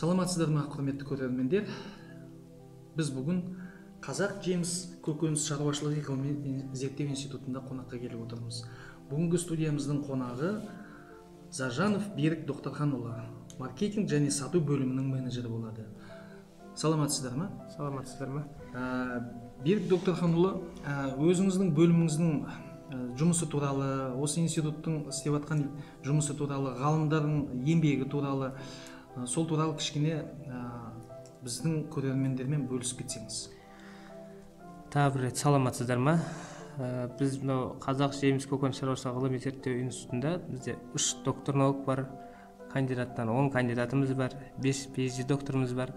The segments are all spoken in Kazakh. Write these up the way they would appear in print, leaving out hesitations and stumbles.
Саламатсыздар ма, құрметті көрермендер. Біз бүгін Қазақ жеміс көкөніс шаруашылығы ғылыми зерттеу институтында қонаққа келіп отырмыз. Бүгінгі студиямыздың қонағы Зажанов Берік Доқтарханұлы, маркетинг және сату бөлімінің менеджері болады. Саламатсыздар ма? Саламатсыздар ма? Берік Доқтарханұлы, өзіңіздің бөліміңіздің жұмысы туралы, осы институттың істеп жатқан жұмысы туралы, ғалымдардың еңбегі туралы, сол туралы кішкене біздің көрермендермен бөлісіп кетсеңіз. Тағы бір рет саламатсыздар ма? Біз мынау Қазақ жеміс көкөніс шаруашылығы ғылыми зерттеу институтында бізде 3 доктор наук бар, кандидаттан 10 кандидатымыз бар, 5 PhD докторымыз бар,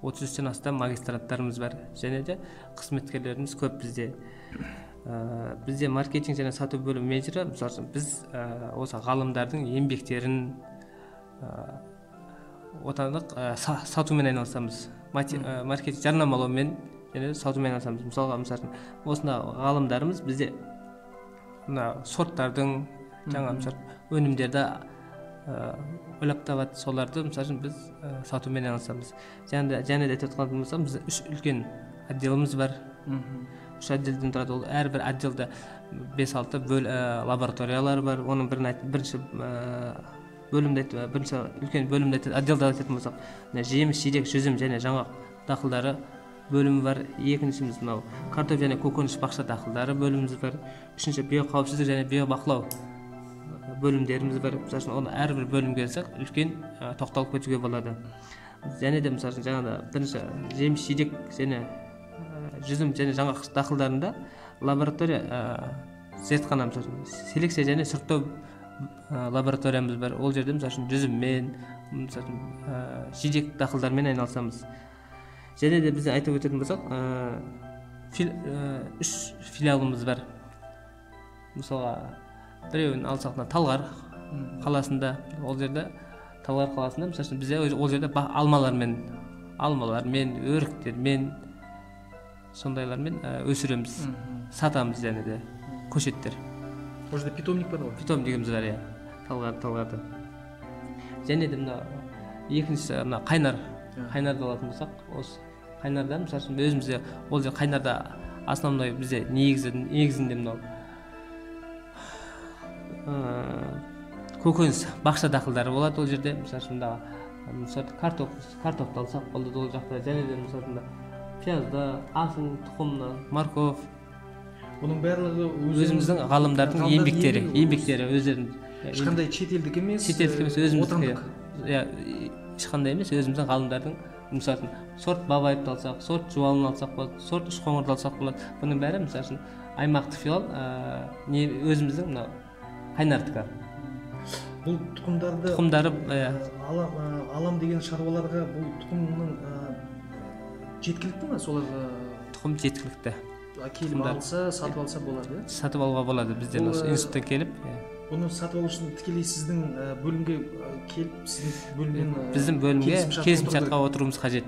33-тен астам магистранттарымыз бар, және де қызметкерлеріміз көп бізде. Бізде маркетинг және сату бөлімі менеджері, мысалы үшін біз осы ғалымдардың еңбектерін отандық сатумен айналысамыз, маркетинг жарнамалаумен және сатумен айналысамыз. Мысалға, мысалы үшін осында ғалымдарымыз бізде мына сорттардың жаңа мысалы өнімдерді ойлап табады, соларды мысалы үшін біз сатумен айналысамыз. Және де айтып отқан болсам, бізде 3 үлкен отделіміз бар. 3 отделден тұрады. Ол әрбір отделде 5-6 лабораториялар бар. Оның бірінші бөлімді, бірінші үлкен бөлімді отделді айтатын болсақ, жеміс, жидек, жүзім және жаңғақ дақылдары бөлімі бар. Екіншіміз мынау картоп және көкөніс бақша дақылдары бөліміміз бар. Үшінші биоқауіпсіздік және биобақылау бөлімдеріміз бар. Мысалы үшін оны әрбір бөлімге келсек үлкен тоқталып кетуге болады. Және де мысалы үшін жаңағы бірінші жеміс, жидек және жүзім және жаңғақ дақылдарында лаборатория, зертхана, мысалы үшін селекция және сұрыптау лабораториямыз бар. Ол жерде мысалы үшін жүзіммен, мысалы үшін жидек дақылдармен айналысамыз. Және де біз айтып өтетін болсақ, 3 филиалымыз бар. Мысалға, біреуін алсақ, Талғар қаласында, ол жерде Талғар қаласында, мысалы үшін бізде ол жерде алмалармен, өріктермен, сондайлармен өсіреміз, сатамыз және де көшеттер. Ол жерде питомник бар ғой? Питомнигіміз бар, иә, Талғарда. Және де мына екіншісі мына Қайнар. Қайнарды алатын болсақ, осы Қайнарда, мысалы үшін өзімізде ол жер Қайнарда основной бізде негізінде мынау көкөніс бақша дақылдары болады ол жерде. Мысалы үшін мына картопты алсақ болады ол жақта, және де мысалы үшін пиязды, асыл тұқымны, морковь. Бұның барлығы өзіміздің ғалымдардың еңбектері, өздерінің. Ешқандай шетелдік емес, өзіміздікі. Иә, ешқандай емес, өзіміздің ғалымдардың. Мысалы үшін сорт Бабаевты алсақ, сорт Жуалыны алсақ болады, сорт Үшқоңырды алсақ болады. Бұның бәрі мысалы үшін аймақтық филиал, өзіміздің мынау Қайнардікі. Бұл тұқымдарды тұқымдары алам деген шаруаларға бұл тұқымның жеткілікті ме? Соларға тұқым жеткілікті. Келіп алса, сатып алса болады, иә? Сатып алуға болады бізден осы институттан келіп. Бұны сатып алу үшін тікелей сіздің бөлімге келіп, сіздің бөлімнен біздің бөлімге келісімшартқа отыруымыз қажет.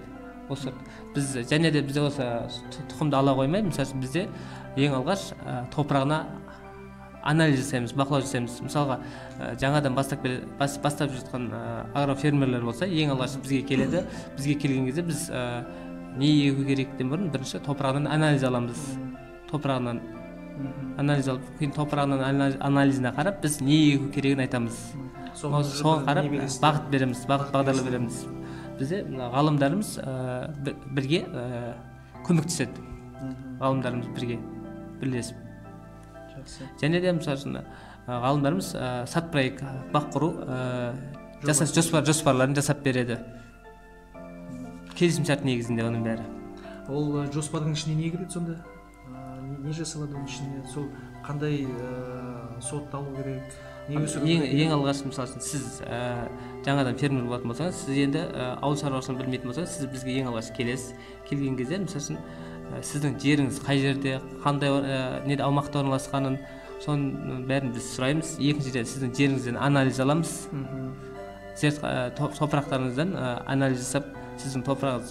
Осы біз және де бізде осы тұқымды ала қоймай, мысалы үшін бізде ең алғаш топырағына анализ жасаймыз, бақылау жасаймыз. Мысалға, жаңадан бастап жатқан агрофермерлер болса, ең алғаш бізге келеді. Бізге келген кезде біз не егу керектен бұрын бірінші топырағынан анализ аламыз. Топырағынан анализ алып, кейін топырағынан анализіне қарап, біз не егу керегін айтамыз. Соған қарап бағыт береміз, бағыт бағдарлар береміз. Бізде ғалымдарымыз бірге көмектеседі. Ғалымдарымыз бірге бірлесіп. Және де мысалы үшін ғалымдарымыз сат проект бақ құру жоспарларын жасап береді. Келісімшарт негізінде оның бәрі. Ол жоспардың ішіне не кіреді сонда? Не жасалады оның ішінде? Сол қандай сорт алу керек? Не өсіру керек? Ең алғаш мысалы үшін сіз жаңадан фермер болатын болсаңыз, сіз енді ауыл шаруашылығын білмейтін болсаңыз, сіз бізге ең алғаш келесіз. Келген кезде мысалы үшін сіздің жеріңіз қай жерде, қандай неде аумақта орналасқанын, соның бәрін біз сұраймыз. Екіншіден, сіздің жеріңізден анализ аламыз. Топырақтарыңыздан анализ жасап, сіздің топырағыңыз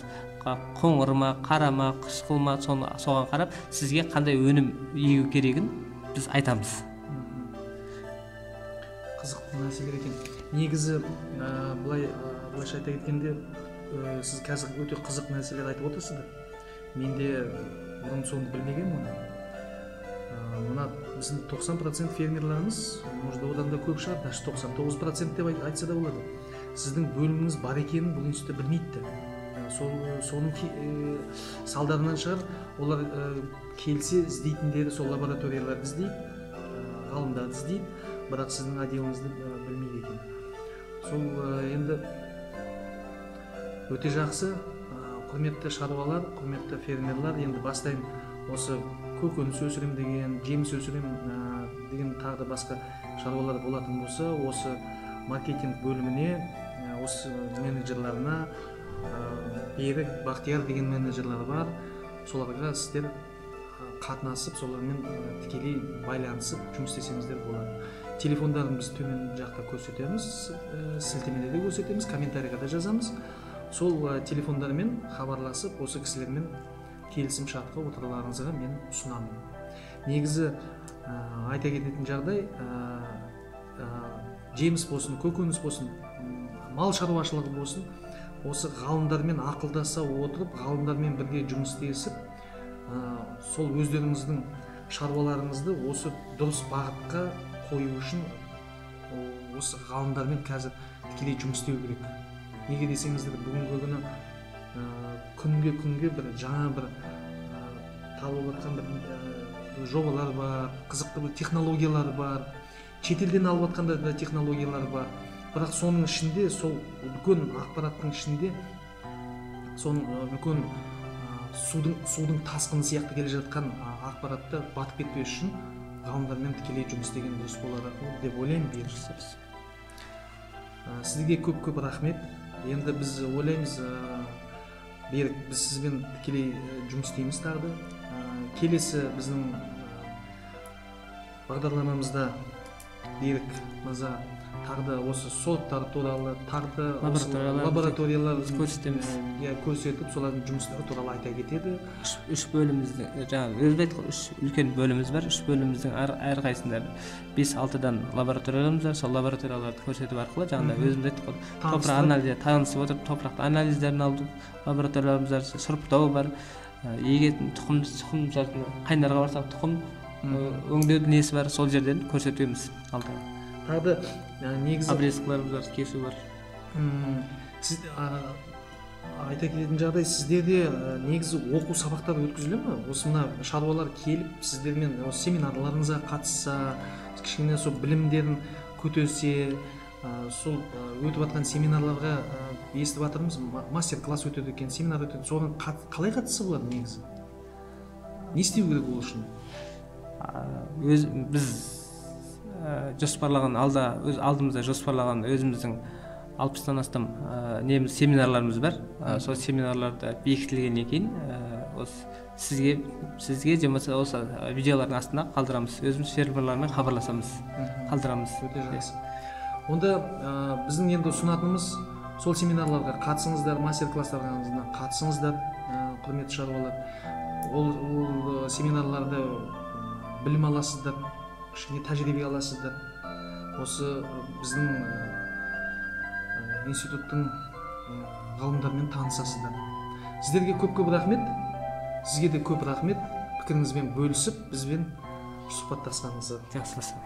қоңыр ма, қара ма, қышқыл ма, соған қарап сізге қандай өнім егу керегін біз айтамыз. Қызықты нәрселер екен. Негізі былайша айта кеткенде, сіз қазір өте қызық нәрселер айтып отырсыздар. Мен де бұрын соңды білмегенмін оны. Мына біздің 90% фермерлеріміз, может, одан да көп шығар, даже 99% деп айтса да болады. Сіздің бөліміңіз бар екенін бұл институтта білмейді. Соның салдарынан шығар, олар келсе іздейтіндері сол лабораторияларды іздейді, ғалымдарды іздейді, бірақ сіздің отделіңізді білмейді екен. Сол енді өте жақсы, құрметті шаруалар, құрметті фермерлар, енді бастайын осы көкөніс өсірем деген, жеміс өсірем деген тағы да басқа шаруалар болатын болса, осы маркетинг бөліміне, осы менеджерларына, Берік, Бақтияр деген менеджерлар бар, соларға сіздер қатынасып, солармен тікелей байланысып жұмыс істесеңіздер болады. Телефондарын біз төмен жақта көрсетеміз, сілтемеде де көрсетеміз, комментарийға да жазамыз. Сол телефондармен хабарласып, осы кісілермен келісім шартқа отыруларыңызға мен ұсынамын. Негізі айта кететін жағдай, жеміс болсын, көкөніс болсын, мал шаруашылығы болсын, осы ғалымдармен ақылдаса отырып, ғалымдармен бірге жұмыс істесіп, сол өздеріңіздің шаруаларыңызды осы дұрыс бағытқа қою үшін осы ғалымдармен қазір тікелей жұмыс істеу керек. Неге десеңіздер, бүгінгі күні күнге бір жаңа бір табылып жатқан бір жобалар бар, қызықты бір технологиялар бар, шетелден алып жатқан да технологиялар бар. Бірақ соның ішінде, сол үлкен ақпараттың ішінде, соның үлкен судың тасқыны сияқты келе жатқан ақпаратты батып кетпес үшін ғалымдармен тікелей жұмыс істеген дұрыс болады деп ойлаймын. Берік, сізге көп-көп рахмет. Енді біз ойлаймыз, Берік, біз сізбен тікелей жұмыс істейміз тағы да. Келесі біздің бағдарламамызда Берік мырза тағы да осы сорттар туралы, тағы да лабораториялар көрсетеміз. Көрсетіп, солардың жұмыстары туралы айта кетеді. Үш бөліміздің, жаңа өзім айттым, үш үлкен бөліміміз бар. Үш бөліміміздің әрқайсысында 5-6-дан лабораторияларымыз бар. Сол лабораторияларды көрсету арқылы жаңа өзіміз айттық қой, топырақ анализі, танысып отырып топырақты анализдерін алдық. Лабораторияларымыз бар, сұрыптау бар, егетін тұқым, Қайнарға барсақ тұқым өңдеудің несі бар, сол жерден көрсетеміз. Тағы да негізі обрезкаларымыз бар, кесу бар. Сіз айта кететін жағдай, сіздерде негізі оқу сабақтары өткізіле ме? Осы мына шаруалар келіп сіздермен осы семинарларыңызға қатысса, кішкене сол білімдерін көтерсе, сол өтіп жатқан семинарларға естіп жатырмыз, мастер-класс өтеді екен, семинар өтеді, соған қалай қатысса болады негізі? Не істеу керек ол үшін? Біз жоспарлаған, өз алдымызда жоспарлаған өзіміздің 60-тан астам неміз семинарларымыз бар. Сол семинарларда бекітілгеннен кейін осы сізге же болмаса осы видеолардың астына қалдырамыз. Өзіміз фермерлармен хабарласамыз, қалдырамыз. Өте жақсы. Онда біздің енді ұсынатынымыз, сол семинарларға қатысыңыздар, мастер-класстарына қатысыңыздар, құрметті шаруалар. Ол семинарларда білім аласыздар, кішкене тәжірибе аласыздар. Осы біздің институттың ғалымдарымен танысасыздар. Сіздерге көп-көп рахмет. Сізге де көп рахмет. Пікіріңізбен бөлісіп, бізбен сұхбаттасқаныңызға. Жақсы.